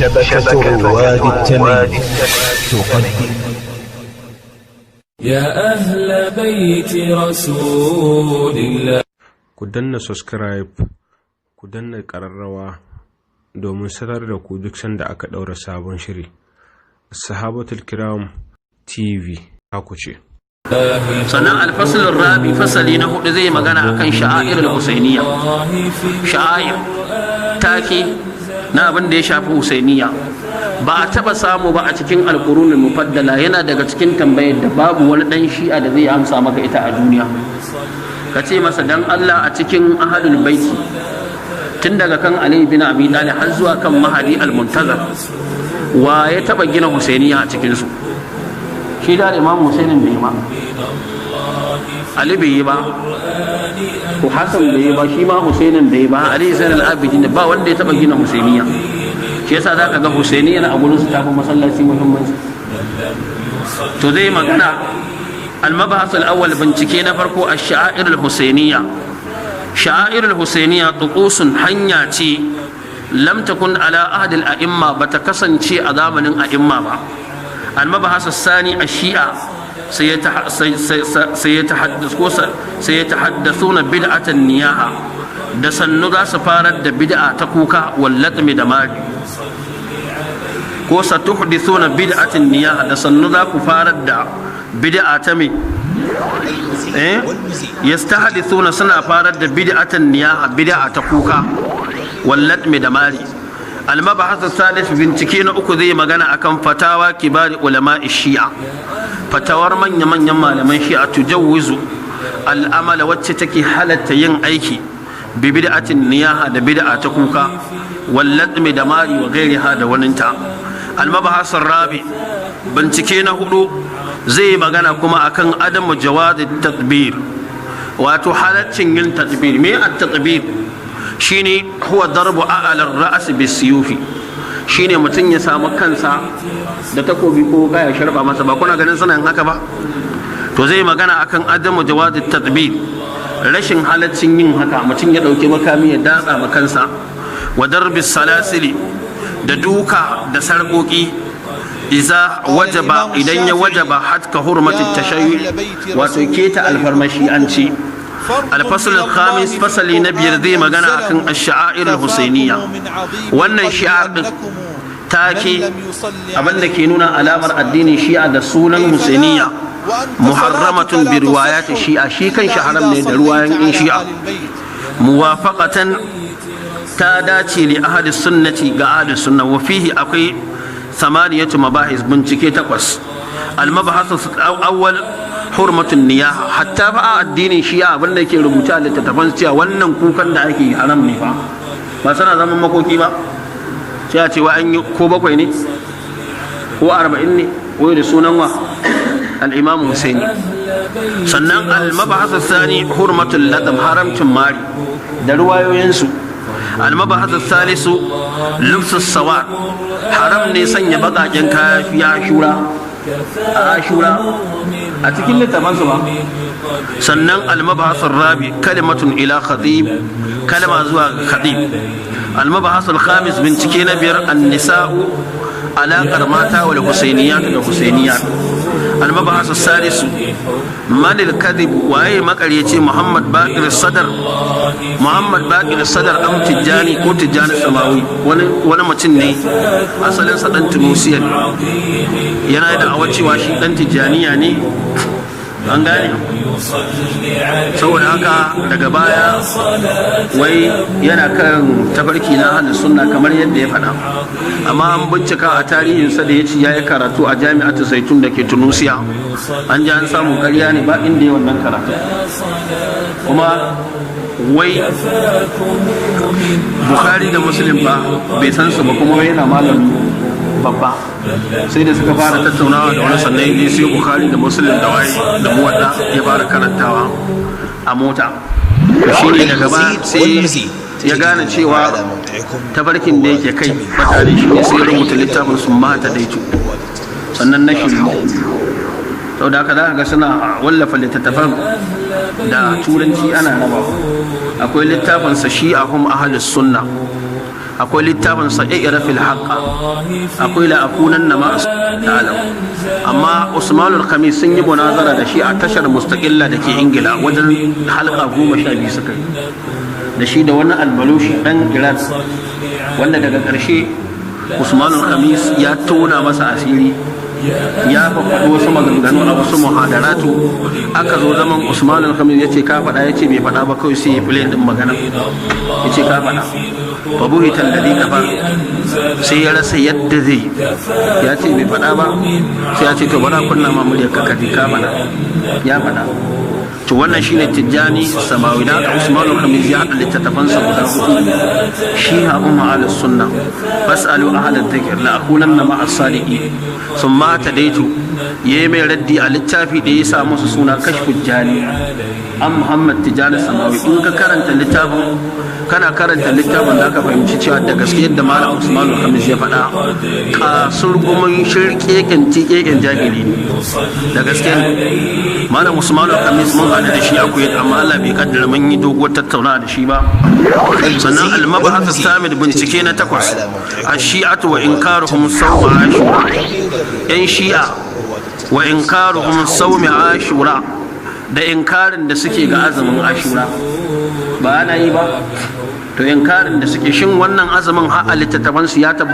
شبكة رواد التميز تقدم. يا أهل بيت رسول الله. Ku danna subscribe, ku danna ƙararrawa domin sanar da ku duk sanda aka ɗaura sabon shiri. Sahabatul Kiram TV aku ce. Sannan الفصل الرابع, fasali na hudu, zai magana akan شعائر الحسينية, sha'air, take na abin da ya shafi husainiya. Ba a taba samu ba a cikin القرون المفضلة. Yana daga cikin tambayar da babu wani dan Shi'a da zai amsa maka ita a duniya, ka ce masa dan Allah, a cikin ahlul baiti, tun daga kan Ali bin Abi Talib har zuwa kan Mahadi al-Muntazar, wa ya taba gina husainiya a cikin su? Shi da Imam Husainin bai ma, Ali bai yi ba, ko Hassan bai yi ba, shi ma Husainin bai yi ba, Ali Zainal Abidin, ba wanda ya taba gina husainiya. Shi yasa zaka ga husainiya a gurin su tafi masallaci muhimmanci. To zai magana المبحث الأول, bincike na farko, الشعائر الحسينية. شعائر الحسينية طقوس, hanya ce, لم تكن على عهد الأئمة, bata kasance a zamanin a'imma ba. المبحث الثاني, الشيعة سيتحدثون بدعة النياحة, da sannu za su farar da bid'a ta kuka, واللطم, da mari, ko ستحدثون بدعة النياحة, da sannu za ku farar da bid'a ta me, يستحدثون, suna farar da بدعة النياحة, bid'a ta kuka, واللطم, da mari. المبحث الثالث, bincike na uku, zai magana akan فتاوى كبار علماء الشيعة, fatawar manya manyan malaman Shi'a, تجوز العمل, wacce take halatta yin aiki, ببدعة النياحة, da bid'a ta kuka, واللطم, da mari, وغيرها, da waninta. المبحث الرابع, bincike na hudu, zai magana kuma akan عدم جواز التطبير, wato halaccin yin تطبير. Me التطبير? Shine هو ضرب أعلى الرأس بالسيوف, shine mutum ya samu kansa da takobi ko kaya sharba masa. Ba kuna ganin suna yin haka ba? To zai magana akan عدم جواز التطبير, rashin halaccin yin haka, mutum ya dauki makami ya datsa ma kansa, وضرب السلاسل, da duka da sarƙoƙi, إذا وجب, idan ya wajaba, هتك حرمة التشيع, wato keta alfarmashi an ci. الفصل الخامس, fasali na biyar, zai magana akan الشعائر الحسينية. Wannan shi'ar din, take abin da ke nuna alamar addinin Shi'a da sunan Husainiya, محرمة بروايات الشيعة, shi kan shi haram ne da ruwayan in Shi'a, موافقة, ta dace, لأهل السنة, ga ahli sunna. وفيه, akwai, ثمانية مباحث, bincike takwas. المبحث الأول, حرمة النياحة. Hatta fa a addinin Shi'a, abin da yake rubuta a littattafan cewa wannan kukan da ake haram ne fa. Ba sana zaman makoki ba, sai a ce wa an yi ko 7 ne ko 40 ne, ko da sunan wa al-Imam Husaini. Sannan المبحث الثاني, حرمة اللطم, haramcin mari da ruwayoyinsu. المبحث الثالث, لبس السواد, haram ne sanya baƙaƙen kaya في عاشوراء, a Ashura, a cikin littafansu ba. Sannan المبحث الرابع, كلمة إلى خطيب, kalma zuwa khatib. المبحث الخامس, bincike na biyar, النساء, alaƙar mata, والحسينيات, da husainiyat. المبحث السادس, من الكاذب, waye makaryaci, Muhammad Baqir Sadar, Muhammad Baqir Sadar, أم Tijjani, ko Tijjani Samawi? Wani mutum ne, asalinsa dan Tunusiya ne, yana da awa cewa shi dan Tijjaniya ne, an gane? Saboda haka daga baya wai yana kan tafarki na ahlus sunna kamar yadda ya faɗa, amma an bincika a tarihinsa da ya ci ya yi karatu a Jami'atu Zaitun da ke Tunusiya, an ji an samu ƙarya ne, ba inda ya wannan karatu. Kuma wai Bukhari da Muslim ba bai san su ba, kuma wai yana malami babba. Sai da suka fara tattaunawa da wani, sannan ya sai Bukhari da Muslim da waye da Muwadda ya fara karantawa a mota. Shi ne daga ba sai ya gane cewa tafarkin da yake kai mutane shi ne, sai ya rubuta littafin sun mata daitu, sannan na shiri. Sau da haka za ka ga suna wallafa littattafan da Turanci ana raba. Akwai littafinsa Shi'a هم أهل السنة. Akwai littafin sa I'rafil Haqqa, akwai La Akunanna Ma Ta'ala. Amma Usmanul Khamis sun yi munazara da shi a tashar Mustaqilla da ke Ingila, wajen halka 12 suka yi da shi da wani Albalushi dan Iran, wanda daga ƙarshe Usmanul Khamis ya tona masa asiri, ya faɗi wasu maganganu a wasu muhadaratu. Aka zo zaman, Usmanul Khamis ya ce, "Ka faɗa." Ya ce bai faɗa ba. Kawai sai ya play din magana, ya ce, "Ka faɗa." Fa buhital ladhi kafar. Sai ya rasa yadda zai, ya ce bai faɗa ba. Sai ya ce, "To, bara kunna ma muryar ka kaji ka faɗa." Ya faɗa. To, wannan shine Tijjani Samawi. Da haka Usmanu Khamis ya haɗa littattafansa guda hudu: Shi'a Umma ala Sunna, Fasalu Ahla Dhikr, La Akunanna Ma'a Sadiqin, Summa Tadaitu. Yayi mai raddi a littafi da ya sa musu suna Kashful Jani an Muhammad Tijjani Samawi. In ka karanta littafin, kana karanta littafin, da ka fahimci cewa da gaske yadda Malam Usmanu Khamis ya faɗa, kasurgumin shirkeken tikeken jahili ne. Da gaske ne Malam Usmanu Khamis, mun haɗu da shi a Kuwait, amma Allah bai kaddara mun yi doguwar tattaunawa da shi ba. Sannan المبحث الثامن, bincike na takwas, الشيعة وإنكارهم صوم عاشوراء. Yan Shi'a وإنكارهم صوم عاشوراء, da inkarin da suke ga azumin Ashura. Ba ana yi ba? To, inkarin da suke, shin wannan azumin har a littattafan su ya tabbata?